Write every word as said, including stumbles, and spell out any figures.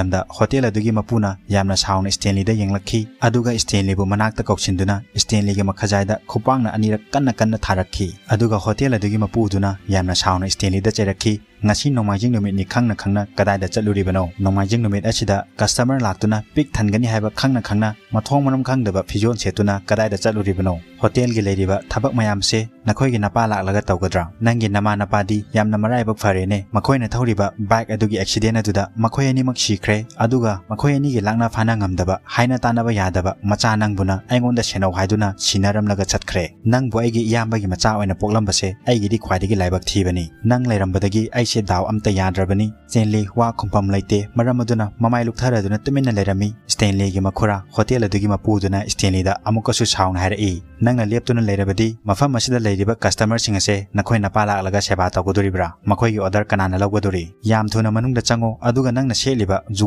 ꯃꯇꯝꯗ ꯍꯣꯇꯦꯜ ꯑꯗꯨꯒꯤ ꯃꯄꯨꯅ ꯌꯥꯝꯅ ꯁꯥꯎꯅ ꯁ꯭ꯇꯦꯟꯂꯤꯗ ꯌꯦꯡꯂꯛꯈꯤ, ꯑꯗꯨꯒ ꯁ꯭ꯇꯦꯟꯂꯤꯕꯨ ꯃꯅꯥꯛꯇ ꯀꯧꯁꯤꯟꯗꯨꯅ ꯁ꯭ꯇꯦꯟꯂꯤꯒꯤ ꯃꯈꯖꯥꯏꯗ ꯈꯨꯄꯥꯛꯅ ꯑꯅꯤꯔꯛ ꯀꯟꯅ ꯀꯟꯅ ꯊꯥꯔꯛꯈꯤ꯫ ꯑꯗꯨꯒ ꯍꯣꯇꯦꯜ ꯑꯗꯨꯒꯤ ꯃꯄꯨꯗꯨꯅ ꯌꯥꯝꯅ ꯁꯥꯎꯅ ꯁ꯭ꯇꯦꯟꯂꯤꯗ ꯆꯩꯔꯛꯈꯤ, "ꯉꯁꯤ ꯅꯣꯡꯃꯥꯏꯖꯤꯡ ꯅꯨꯃꯤꯠꯅꯤ ꯈꯪꯅ ꯈꯪꯅ ꯀꯗꯥꯏꯗ ꯆꯠꯂꯨꯔꯤꯕꯅꯣ? ꯅꯣꯡꯃꯥꯏꯖꯤꯡ ꯅꯨꯃꯤꯠ ꯑꯁꯤꯗ ꯀꯁꯇꯃꯔ ꯂꯥꯛꯇꯨꯅ ꯄꯤꯛ ꯊꯟꯒꯅꯤ ꯍꯥꯏꯕ ꯈꯪꯅ ꯈꯪꯅ ꯃꯊꯣꯡ ꯃꯔꯝ ꯈꯪꯗꯕ ꯐꯤꯖꯣꯜ ꯁꯦꯠꯇꯨꯅ ꯀꯗꯥꯏꯗ ꯆꯠꯂꯨꯔꯤꯕꯅꯣ? ꯍꯣꯇꯦꯜꯒꯤ ꯂꯩꯔꯤꯕ ꯊꯕꯛ ꯃꯌꯥꯝꯁꯦ ꯅꯈꯣꯏꯒꯤ ꯅꯄꯥ ꯂꯥꯛꯂꯒ ꯇꯧꯒꯗ꯭ꯔꯥ? ꯅꯪꯒꯤ ꯅꯃꯥ ꯅꯄꯥꯗꯤ ꯌꯥꯝꯅ ꯃꯔꯥꯏꯕꯛ ꯐꯔꯦꯅꯦ꯫ ꯃꯈꯣꯏꯅ ꯊꯧꯔꯤꯕ ꯕꯥꯏꯛ ꯑꯗꯨꯒꯤ ꯑꯦꯛꯁꯤꯗꯦꯟ ꯑꯗꯨꯗ ꯃꯈꯣꯏ ꯑꯅꯤꯃꯛ ꯁꯤꯈ꯭ꯔꯦ, ꯑꯗꯨꯒ ꯃꯈꯣꯏ ꯑꯅꯤꯒꯤ ꯂꯥꯛꯅ ꯐꯥꯅ ꯉꯝꯗꯕ, ꯍꯥꯏꯅ ꯇꯥꯅꯕ ꯌꯥꯗꯕ ꯃꯆꯥ ꯅꯪꯕꯨꯅ ꯑꯩꯉꯣꯟꯗ ꯁꯦꯟꯅꯧ ꯍꯥꯏꯗꯨꯅ ꯁꯤꯟꯅꯔꯝꯂꯒ ꯆꯠꯈ꯭ꯔꯦ꯫ ꯅꯪꯕꯨ ꯑꯩꯒꯤ ꯏꯌꯥꯝꯕꯒꯤ ꯃꯆꯥ ꯑꯣꯏꯅ ꯄꯣꯛꯂꯝꯕꯁꯦ ꯑꯩꯒꯤꯗꯤ ꯈ꯭ꯋꯥꯏꯗꯒꯤ ꯂꯥꯏꯕꯛ ꯊꯤꯕꯅꯤ꯫ ꯅꯪ ꯂꯩꯔꯝꯕꯗꯒꯤ ꯑꯩꯁꯦ ꯗꯥꯎ ꯑꯝꯇ ꯌꯥꯗ꯭ꯔꯕꯅꯤ꯫" ꯁ꯭ꯇꯦꯟꯂꯤ ꯋꯥ ꯈꯨꯝꯐꯝ ꯂꯩꯇꯦ꯫ ꯃꯔꯝ ꯑꯗꯨꯅ ꯃꯃꯥꯏ ꯂꯨꯛꯊꯔꯗꯨꯅ ꯇꯨꯃꯤꯟꯅ ꯂꯩꯔꯝꯃꯤ꯫ ꯁ꯭ꯇꯦꯟꯂꯤꯒꯤ ꯃꯈꯨꯔꯥ ꯍꯣꯇꯦꯜ ꯑꯗꯨꯒꯤ ꯃꯄꯨꯗꯨꯅ ꯁ꯭ꯇꯦꯟꯂꯤꯗ ꯑꯃꯨꯛꯀꯁꯨ ꯁꯥꯎꯅ ꯍꯥꯏꯔꯛꯏ, "ꯅꯪꯅ ꯂꯦꯞꯇꯨꯅ ꯂꯩꯔꯕꯗꯤ ꯃꯐꯝ ꯑꯁꯤꯗ ꯂꯩꯔꯤꯕ ꯀꯁꯇꯃꯔꯁꯤꯡ ꯑꯁꯦ ꯅꯈꯣꯏ ꯅꯄꯥ ꯂꯥꯛꯂꯒ ꯁꯦꯕꯥ ꯇꯧꯒꯗꯣꯔꯤꯕ꯭ꯔꯥ? ꯃꯈꯣꯏꯒꯤ ꯑꯣꯔꯗꯔ ꯀꯅꯥꯅ ꯂꯧꯒꯗꯣꯔꯤ? ꯌꯥꯝ ꯊꯨꯅ ꯃꯅꯨꯡꯗ ꯆꯪꯉꯣ, ꯑꯗꯨꯒ ꯅꯪꯅ ꯁꯦꯠꯂꯤꯕ ꯖꯨ-"